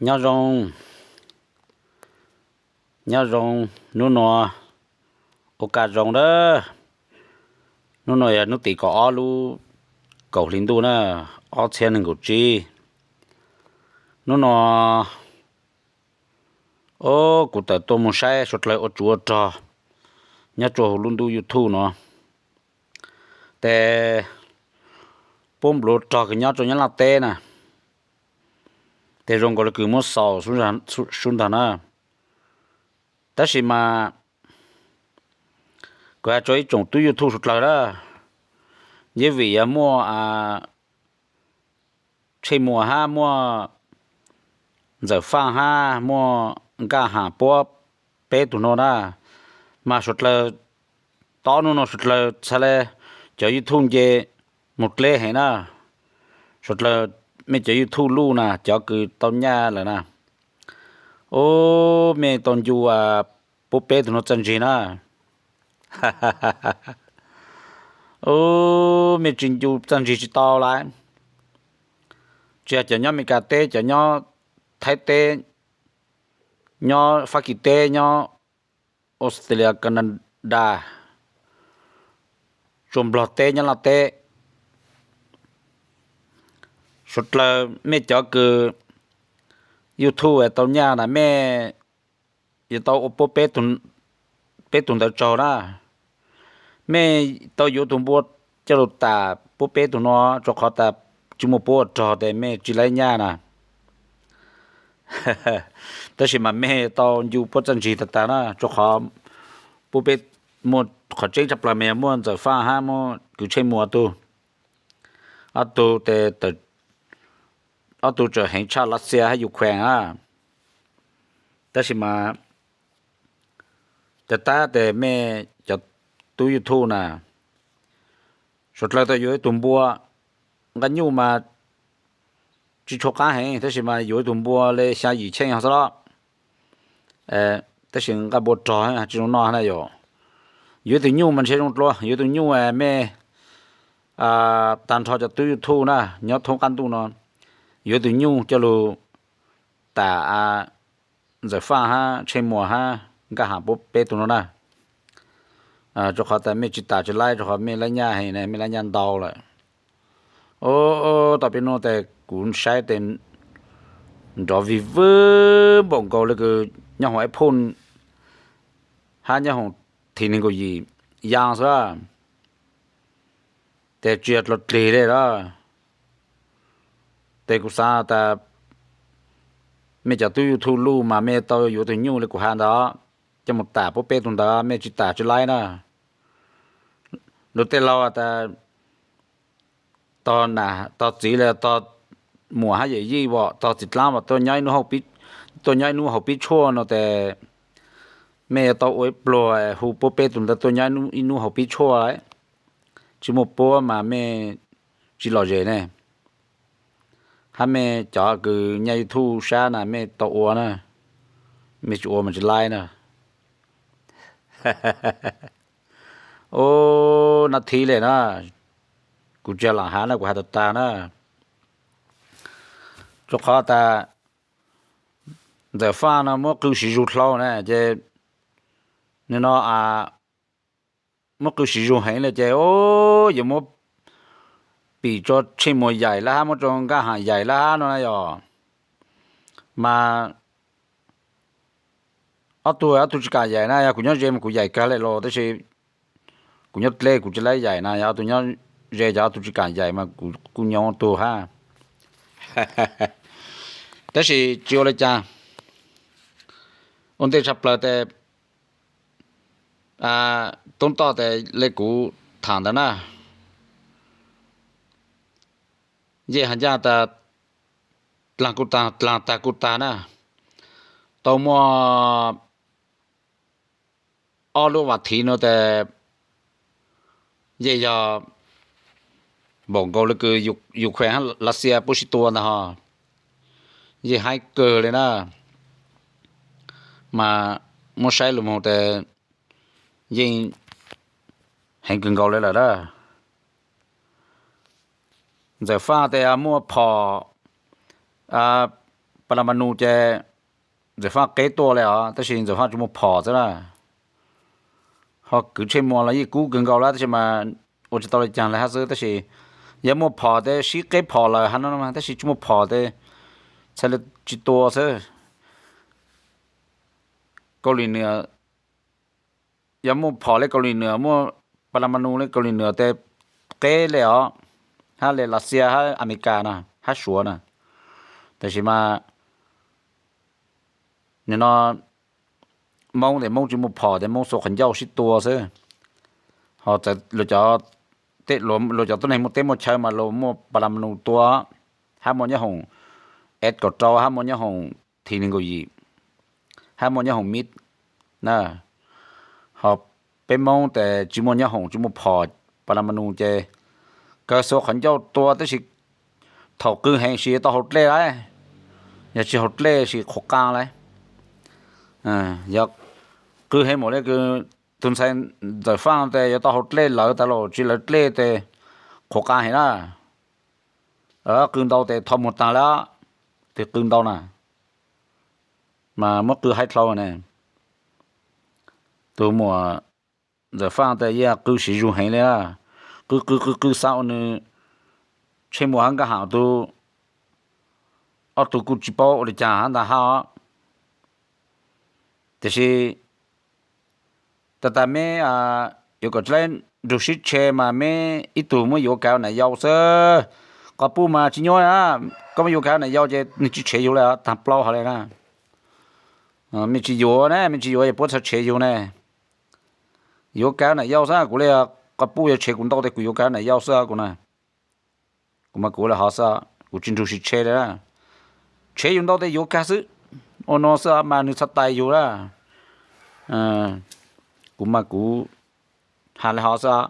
Nyob zoo, nyob zoo, hnub no ua kaj zoo dab. Hnub no yog hnub tim kaum ob lub kaum hli ntuj na, ob txhiab nees nkaum tsib. Hnub no, o, kuv tawm tuaj mus saib suav dlawg ua tsov ua rog nyob rua huv lub ntuj YouTube no. Tes puab npluav rog kws nyob rua Nyab Laj teb na, tes zoo nkaus le kws muab xaus sub ntag na. Tab sis mas kuv has rua ib tsoom tub YouTube suav dlawg na, yeej vim yog muaj Tsheej Muas hab muaj Ntxawm Faaj hab muaj Nkaj Ham puab peb tug no na, mas suav dlawg, tob nub no suav dlawg txhad le cov YouTube nce moog dleb heev na. Suav dlawg mej cov YouTube luj na, cov kws tau nyaj lawm na, ub, mej tau ncu puab peb tug no txaj ntsig na. Ub, mej tsis ncu txaj ntsig tsis tau lawm. Tsis yog cov nyob Amelikas teb, cov nyob Thaib teb, nyob Fab Kis teb, nyob Australia, Canada, tsuas Nplog teb, Nyab Laj teb, suav dlawg mej cov kws YouTube tau nyaj na, mej yuav tau ua puab peb tug ntawd tsaug na. Mej tau yuav tug npua coj lug tas puab peb tug no, rua qhov tas tsis muaj puab ua rog tes mej tsis laib nyaj na. Tab sis mas mej tau ncu puab txaj ntsig tag tag na, rua qhov puab peb muaj qhov tseeb tshaj plaws mas yog muaj Ntxawm Faaj hab muaj kws Tsheej Muas tug. Ob tug tes, ob tug tseem heev tshaj Lav Xias hab Ukraine na. Tab sis mas cov tab tes mej cov tub YouTube na, suav dlawg tau yuav ib tug npua, nqaj nyuj mas tsis tshua qaab heev, tab sis mas yuav ib tug npua le xya yim cheej xwb los, tab sis nqaj npua rog tsis zoo noj na yom. Yuav ib tug nyuj mas ntshe zoo dlua, yuav ib tug nyuj mej, tag nrho cov tub YouTube na, nyob thoob qab ntuj no, yuav ib tug nyuj coj lug tas Ntxawm Faaj hab Tsheej Muas hab Nkaj Ham puab peb tug no na. Rua qhov tas mej tsis tas tsis laib, rua qhov mej laib nyaj heev na, mej laib nyaj ntau lawm. Tau peb nuav tes kuv saib tes nrov vig vwb npaum nkaus le kws nyob hoov ib phooj hab nyob hoov thim neeg nkaum yim yaa xwb, tes tsis yog dlau dlig le lawm. Tes kuv xaav tas mej cov tub YouTube luj mas mej tau yuav tug nyuj le kuv has ntawd coj mus tas puab peb tug ntawd, mej tsis tas tsis laib na. Lug tej laug tas tog txiv le tog muam hab yawm yij as, tog txiv dlaab as tuaj nyob ib hnub hauv pib tshuaj no tes mej yuav tau ua ib pluag hu puab peb tug ntawd tuaj nyob ib hnub hauv pib tshuaj, tsis muaj puab mas mej tsis lom zem ne. Hab mej cov kws nyaj YouTube sab na mej tau ua na, mej tsis ua mas tsis laib na. Ub, nab thib le na, kuv tsis has lawm na, kuv has tag tag na. Rua qhov tas Ntxawm Faaj no muab qw siv zug dlhau na ces nwg no muab qw siv zug heev le ces yuav muab pim rua Tsheej Muas yaim lawm hab muab rua Nkaj Ham yaim lawm hab no na yog. Mas ob tug, ob tug tsis kam yaim na, yog kuv nyob ze mas kuv yaim kawg le los tab sis kuv nyob dleb kuv tsis laib yaim na, yog ob tug nyob ze ces ob tug tsis kam yaim mas kuv kuj nyob tug hab. Tab sis tsis ua le caag, ua ntej tshaj plaws tes toob toj tes le kuv tham ntawd na. Yej has ncaj tas dlaag kuj tag, dlaag tag kuj tag na. Tau muaj ob lub vas thiv no tes yej yog npaum nkaus le kws Ukraine hab Lav Xias puab sib tua ntag ho. Yej haib kawg le na, mas muab saib lug moog tes yeej heev kawg nkaus le lawm na. Ntxawm Faaj tes muaj phom, Pas Las Mas Nus ces Ntxawm Faj qeb tuaj li os, tab sis Ntxawm Faj tsis muaj phom xwb na. Ho kwv Tsheej Muas los yeej kub kawg nkaus lawm tab sis mas ua tsis tau li cas li hab xwb, tab sis yog muaj phom tes sib qeb phom lawm hab no, tab sis tsis muaj phom tes txhaj li tsis tua xwb. Kaus Lim Nwm, yog muaj phom li Kaus Lim Nwm, muaj Pas Las Mas Nus li Kaus Lim Nwm tes qeb li os, hab li Lav Xias hab Amelikas na hab Suav na. Tab sis mas nim no Moob tes Moob tsis muaj phom tes Moob xuas qhov ncauj sib tua xwb. Ho txawm luag cov tuab neeg muaj teb muaj chaw mas luag muaj Pas Las Mas Nus tua, hab muaj nyob hoom S kaum rau, hab muaj nyob hoom T nees nkaum yim, hab muaj nyob hoom MiG na. Ho peb Moob tes tsis muaj nyob hoom, tsis muaj phom Pas Las Mas Nus ces kawg xuas qhov ncauj tua tab sis thaum qw heev sis yuav tau haus dlej lawm. Yog tsis haus dlej sis qhuav qaa lawm. Yog qw heev mus li kws tus ntxhais Ntxawm Faj tes yuav tau haus dlej lawv tas los tsis lawv dlej tes qhuav qaa heev na. Qw ntau tes tho muag taag lawm, tus qw ntau na mas muab qw haib dlhau ne. Tus muam Ntxawm Faj tes yeej qw siv zug heev li na, qw qw qw qw xa ua nws Tsheej Muas hab Nkaj Ham tus, ob tug kuj tsis paub ua li cas hab ntag hab os. Tiam sis tag tag meb yuav kom tsis laib nrug sib tshe mas meb ib tug muab yuav kav nam yau xwb. Quas Puj mas tsis nyuaj na, koj muab yuav kav nam yau ces nws tsis tshev yug li, taag plaub hov li na. Mej tsis yuav na, mej tsis yuav es puab txhaj tshev yug ne. Yuav kav nam yau xwb kuv li, Quas Puj yuav tshev kuv ntau tes kuv yuav kav nam yau xwb kuv na. Kuv mas kuv li hov xwb, kuv tsis nrug sib tshe li na. Tshev yug ntau tes yuav kag xwb, ua nua xwb mas nws txhaj tais yug lawm. Kuv mas kuv has li hov xwb.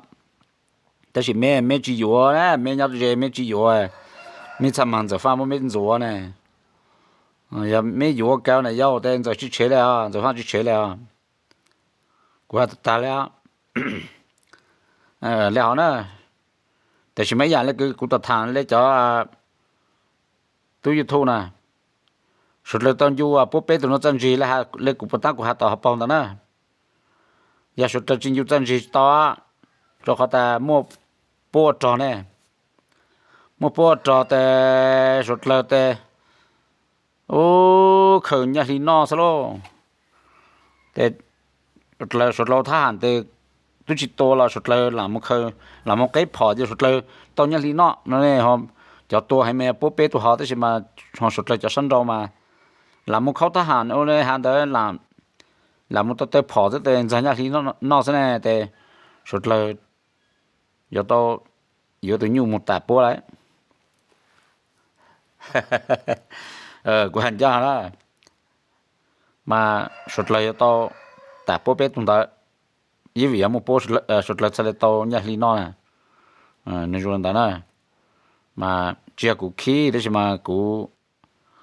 Tab sis meb, meb tsis yuav na, meb nyob ze meb tsis yuav, meb txhaj mag Ntxawm Faj muab meb ntxuav ne. Yog meb yuav kav nam yau tes Ntxawm tsis tshev li os, Ntxawm Faj tsis tshev li os. Kuv has tag li, li hov na. Tab sis mas ib yam li kuv tau tham li cov tub YouTube na, suav dlawg tau ncu puab peb tug nuav txaj ntsig li kuv puas tab kuv has tom hauv paug ntawd na. Yog suav dlawg tsis ncu txaj ntsig tsis tau, rau qhov tas muaj puab ua rog ne. Muaj puab ua rog tes suav dlawg tes ub khaws nyaj hli noj xwb lauj. Tes suav dlawg, suav dlawg thab ham tes twb tsis tua los suav dlawg lam mus qeb phom ces suav dlawg tau nyaj hli noj no ne. Cov tua heev mas puab peb tug hov tab sis mas ho suav dlawg cov sab nraud mas lam mus khaub thab ham ua li has ntawd, lam mus tau taw phom xwb tes ntxag nyaj hli noj xwb ne. Tes suav dlawg yuav tau yuav tus nyuj mus tam puab lawm. Kuv has ncaj na, mas suav dlawg yuav tau tam puab peb tug ntawd, ib vim yog muaj puab suav dlawg txhaj li tau nyaj hli noj na. Nws zoo li ntawd na, mas tsis yog kuv khib tab sis mas kuv,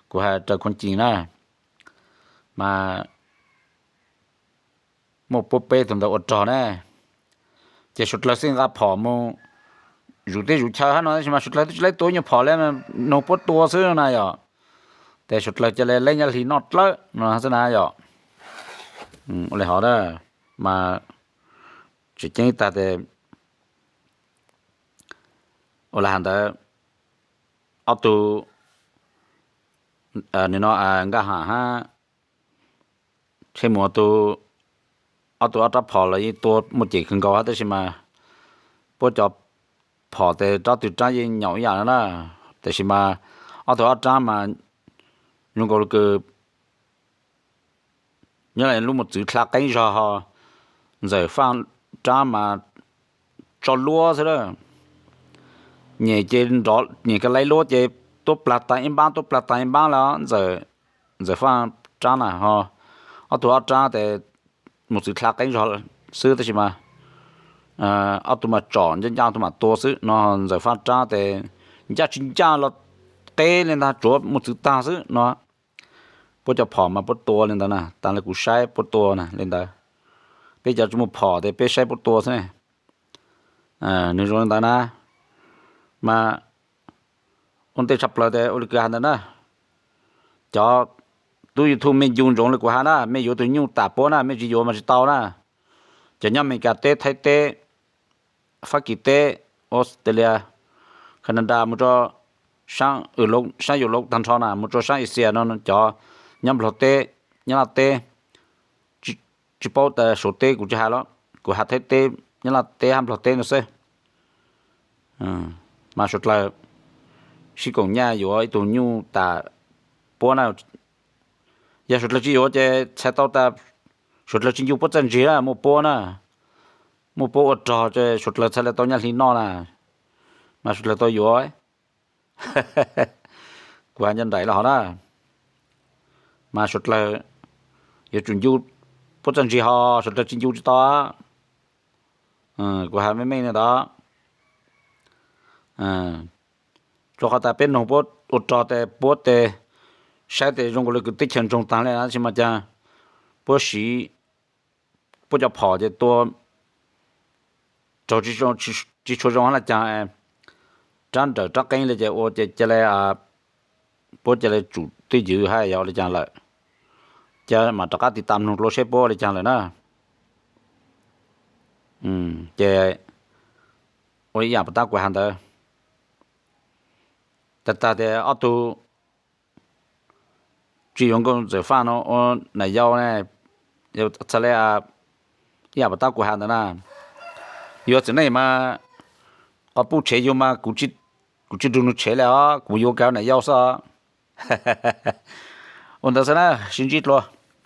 kuv has raws khuv cim na, mas muaj puab peb tug ntawd ua rog ne, ces suav dlawg xij nqa phom mus zuj teb zuj chaw hab no tab sis mas suav dlawg twb tsis laib tua nyuag phom li, nug puab tua xwb na yom. Tes suav dlawg ca le laib nyaj hli noj dlawb no xwb na yom. Ua li hov na, mas tseem ceeb tag tes ua li has ntawd, ob tug, nim no Nkaj Ham hab Tsheej Muas tus, ob tug ob rab phom los yeej tua muaj cem kawg nkaus hab tab sis mas puab cov phom tes rab twg rab yeej nyaum ib yam na, tab sis mas ob tug ob rab mas zoo nkaus li kws nyob lub mos txwv dlha qeeb zog ho Ntxawm Faj rab mas tso luab xwb la. Nyem ces nrov, nyem ka laib luab ces tuab plag taag ib npaab, tuab plag taag ib npaab la. Ntxawm Faj rab na ho ob tug ob rab tes mos txwv dlha qeeb zog xwb tab sis mas ob tug mas tsom ncaj ncaj, ob tug mas tua xwb no. Ntxawm Faj rab tes ncaj tsis ncaj los qeb li ntag, tsuav mos txwv taag xwb no. Puab cov phom mas puab tua li ntawd na, taag le kuv saib puab tua na li ntawd. Peb cov tsis muaj phom tes peb saib puab tua xwb ne. Nws zoo li ntawd na, mas ua ntej tshaj plaws tes ua li kws has ntawd na, Cov tub YouTube mej ncu ntsoov li kuv has na, mej yuav tus nyuj tam puab na, mej tsis yuav mas tsis tau na. Cov nyob Amelikas teb, Thaib teb, Fab Kis teb, Australia, Canada, mus rau saab Europe tag nrho na, mus rau saab Asia no, cov nyob Nplog teb, Nyab Laj teb, tsis paub tas Suav teb kuv tsis has los, kuv has Thaib teb, Nyab Laj teb hab Nplog teb no xwb. Mas suav dlawg sib koom nyaj yuav ib tug nyuj tas puab na. Yog suav dlawg tsis yuav ces txhais tau tas suav dlawg tsis ncu puab txawj ntsig na, muaj puab na, muaj puab ua rog ces suav dlawg txhaj le tau nyaj hli noj na. Mas suav dlawg tau yuav. Kuv has nco nraim los hov na, mas suav dlawg yuav tsum ncu puab txawj ntsig ho, suav dlawg tsis ncu tsis tau. Kuv has meej meej no ntag. Rua qhov tas peb noog puab ua rog tes puab tes saib tes zoo nkaus li kwv teb chaws ntsoog taag le na, tsis mas caag puab siv puab cov phom ces tua raug tsis tshua zoo hab na caag, rab nrawm rab qeeb li ces ua ces ca le puab ca le tsum twj ywm hab yog ua li caag lawm. Ca mam rov qab tiv tam mloog dlua saib puab ua li caag lawm na. Ces ua ib yaam puas tab kuv has ntawd. Tag tag tias ob tug tsis yuav Nkauj Ntxawm Faj no ua nam yau ne, txhaj le ib yaam puas tab kuv has ntawd na. Yuav txiv neej mas qhov puj tshev yug mas kuv tsis nrug nws tshev le os, kuv yuav kag nam yau xwb os. Ua ntawd xwb na, sib ntsib dlua.